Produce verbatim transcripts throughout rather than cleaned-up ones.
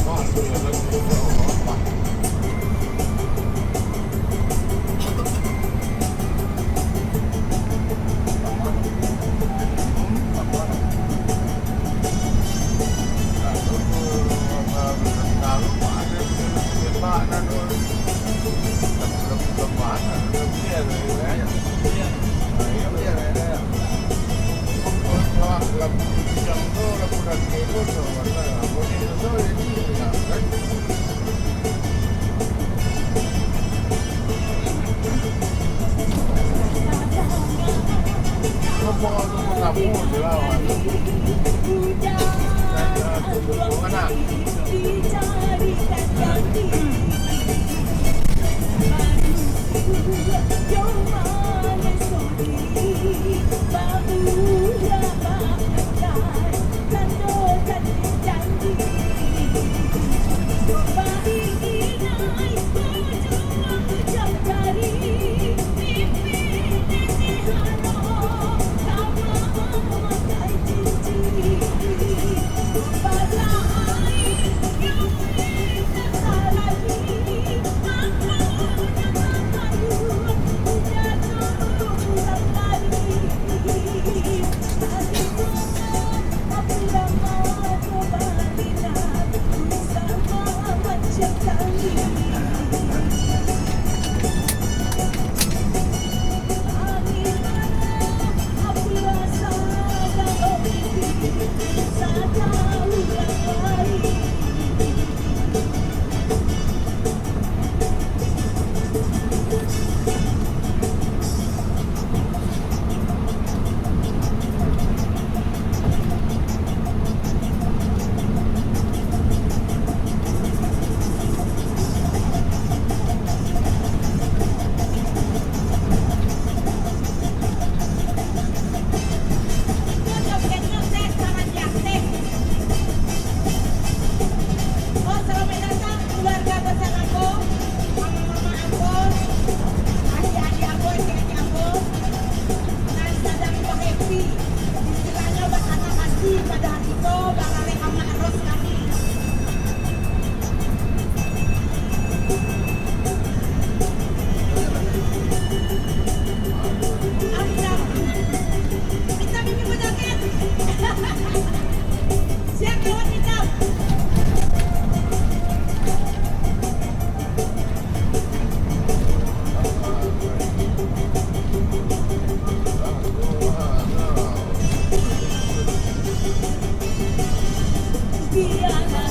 Oh, selamat datang keluarga besar ambo, mama-mama ambo, adik-adik ambo, adik-adik ambo, nan sadang ba-happy, istilahnyo basanang hati pado hari ko, baralek amak ros kami. Ambo minta minum jaket. Siap lawan hitam. Biarlah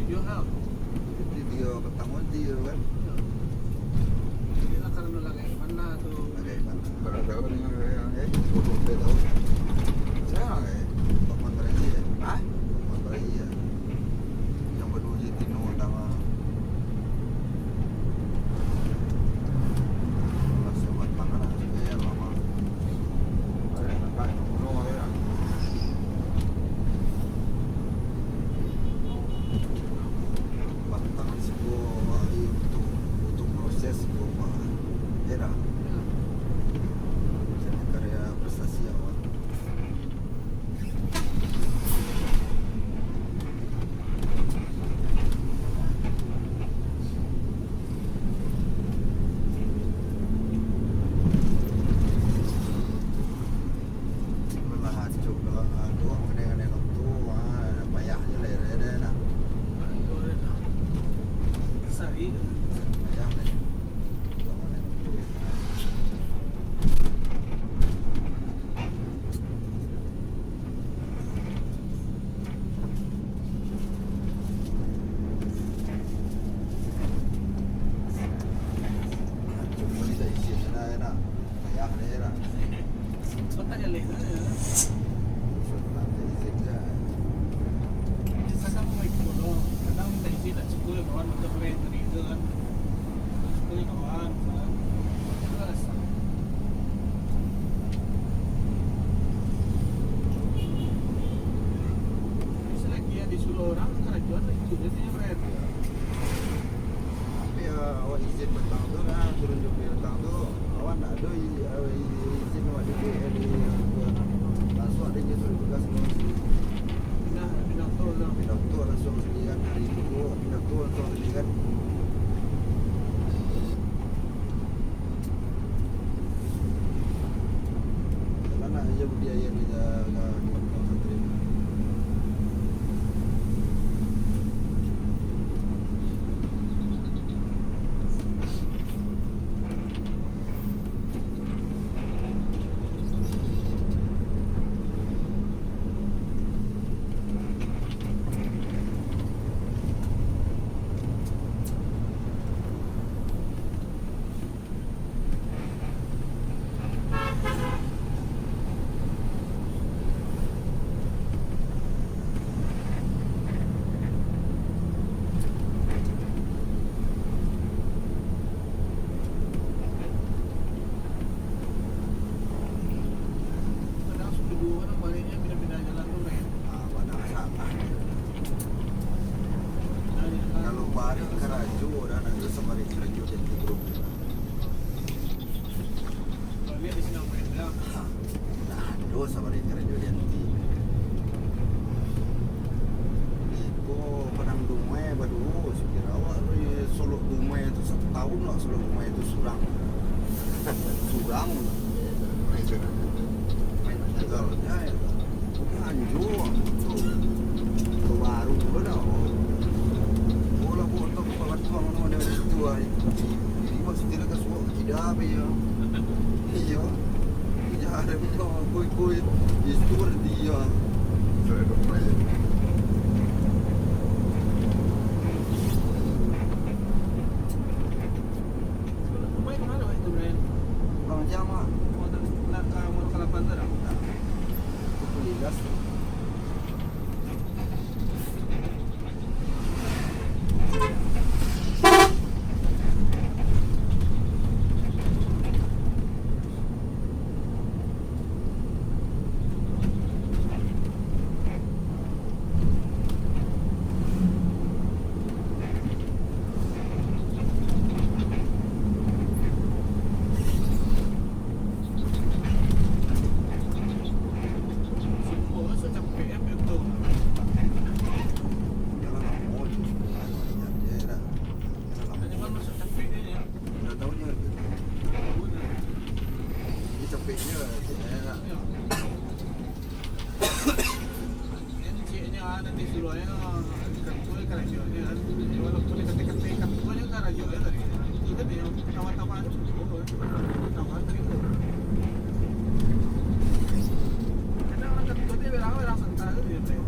Yo, ha. Jadi, tiga petang mati tu kan. Jadi lah, karano lagai panah tu. Lagai panah. Bara taun ni, eh, dua puluh empat taun. Saya, eh, Paman Baraji, eh. Hah? Paman Baraji, eh. Yang baduo je tino utama. Lah, sebatang lah, eh, lama. Ada nak bunuh, eh. Batang siko, wah, iyo, butuh, butuh proses siko, wah. Yo dah. Jadi karya prestasi awak. Lah, acok lah. Ah, tu, ah, nganai-nganai nonton, ah, payah je lah, ere-ere nah. Payah lah. Cuma minta izin lah, enak. Payah lah, enak. Kota jaleh tu, ya. Kadang mau ikut dulu. Kadang minta izin lah, cukup ya, kawan, minta brand tadi tu kan. Cukup ya, kawan, kan. Jelas. Selagi ya disuruh orang, karajo lah, ikut je, brand. Tapi, eh, awak izin patang tu lah, turun Jopie patang tu, awak ndak ado i-, eh, i-, izin awak di P L, di, langsuang ado inyo suruah tugas tu. Pindah, pindah tol lah. Pindah tol langsuang saliran hari tu, pindah tol langsuang saliran. Mana aja budi air ni dah, dah, dah, dah. Kadang sudah dua orang baliknya pindah-pindah jalan tu, Ren. Ah, banyak masalah. Kalau balik karajo, dah nak terus balik karajo, jadi grup. Nah, ado sabari karajo di Anti. Iko Padang Dumai baduo, sakiro awak tu solok Dumai tu satahun lah, solok Dumai tu surang. Surang. Main surang. Main surang. Anjo, tu baru pulo dah. Bola potong kepala tuang tu ada situ ai. Jadi pas kira ka suok ka tidak ape yo. Iyo. Ija ada pulo koi-koi. Itu berarti yo. Sudah dong main. Rumah itu mana, Mak, itu, Brian? Bang Jam, Mak. Mau ter-, nak, ah, mau ke lapan tu dah? Itu pun jelas. Udah tahu dia. Dia capek je lah, cik, eh, nak. Ini cik ni, ah, nanti suruh, eh, ah, kampung karajo ni, ah. Walaupun dia kata-kata kampung ni karajo je tadi. Itu kan dia tawa-tawa tu. Oh, tawa tadi tu. Kadang orang kampung dia berang, orang santai tu dia, eh.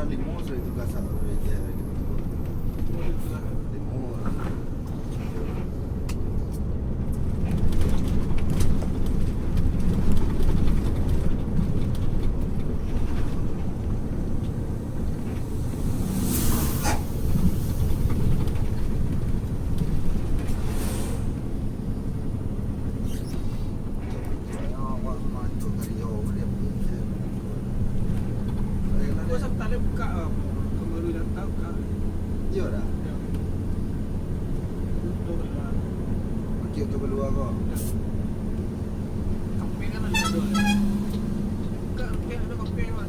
Limo sudah itu kasak, sudah itu, sudah itu. Limo. Kau sabanta lai buka, ah, ka baru datang buka. Iyo dah. Iyo. Tutup lah. Pakai tu kalua ko. Iyo. Kape kan ado. Buka, buka ado kape, Wan.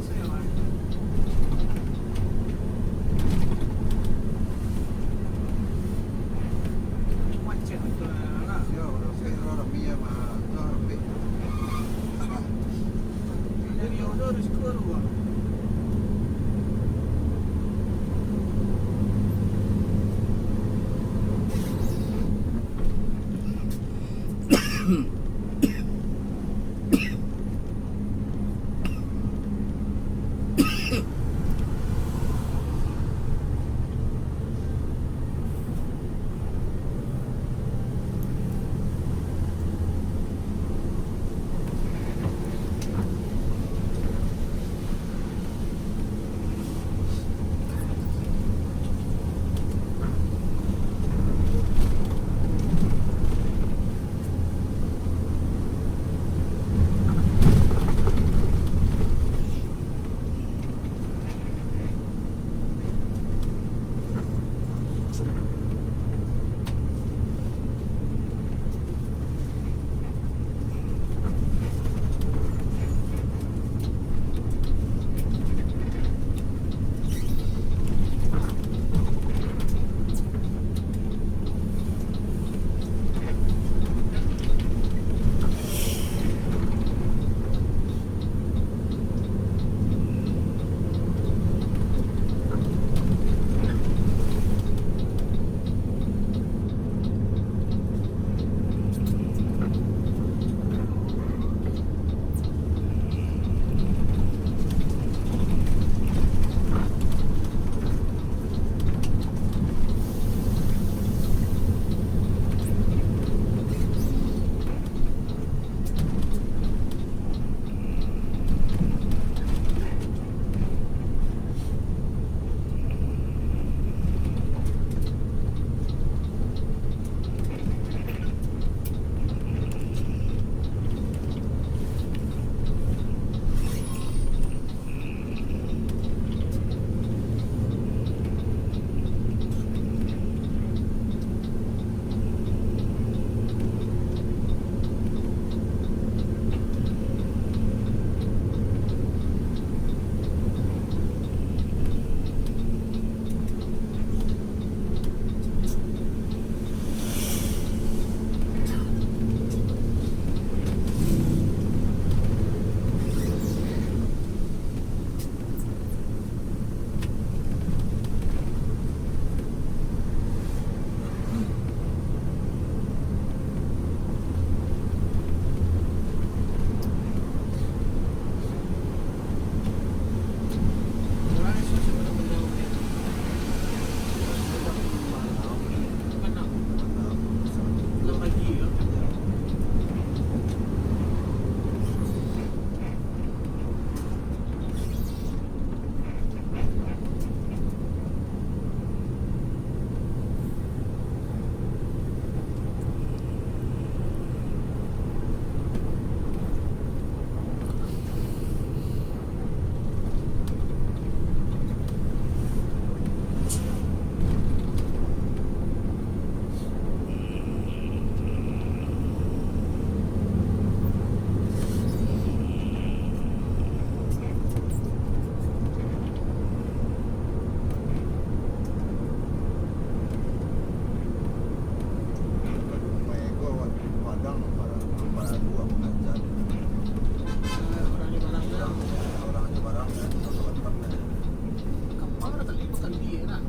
Kapal dah kali dua kali, eh, nak?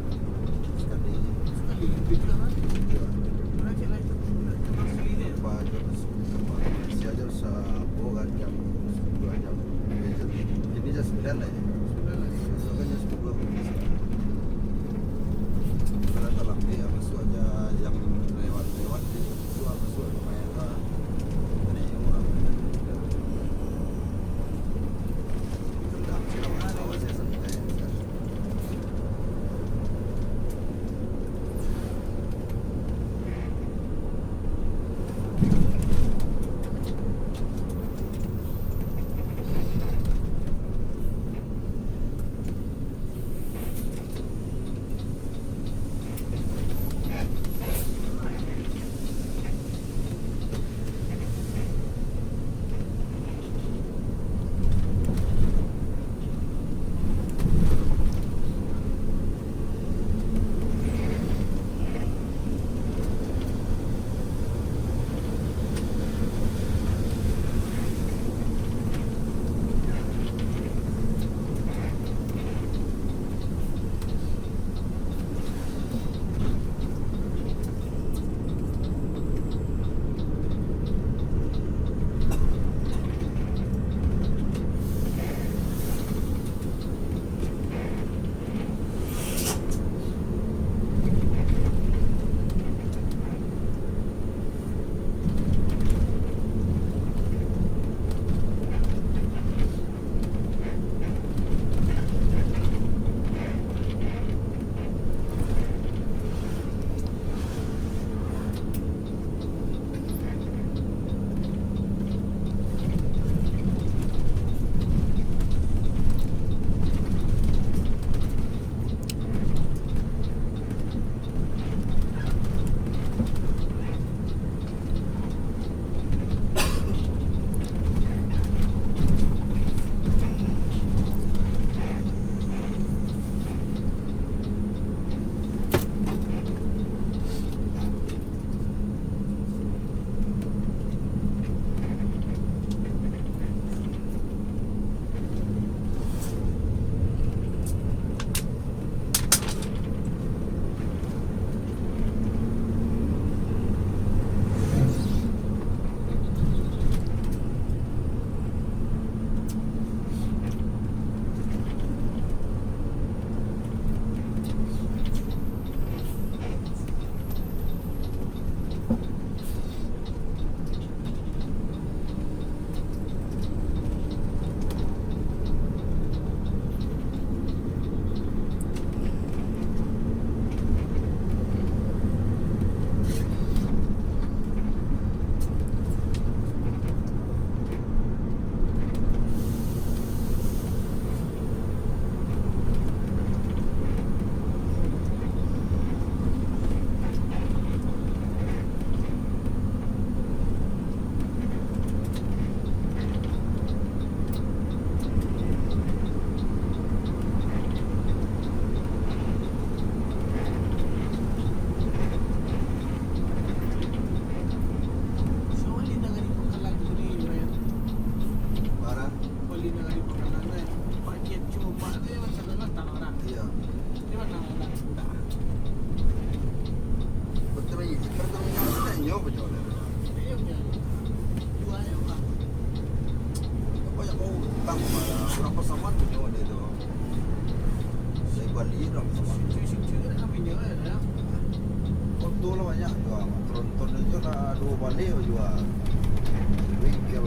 Sekali. Sekali, lebih kurang kan? Iyo. Berarti lah itu, kenal sekali je. Kapal jam, kapal siang jam sepuluh kan, jam sepuluh jam. Ini jam sembilan lah ya. Sembilan lah ya. Besok kan jam sepuluh. Urang Pasaman punyo dek tu. Dari Bali urang Pasaman. Cuy, cuy, cuy, kan minyak, ya. Foto lah banyak jua. Tronton aja lah duo baleh jua. Bengkel.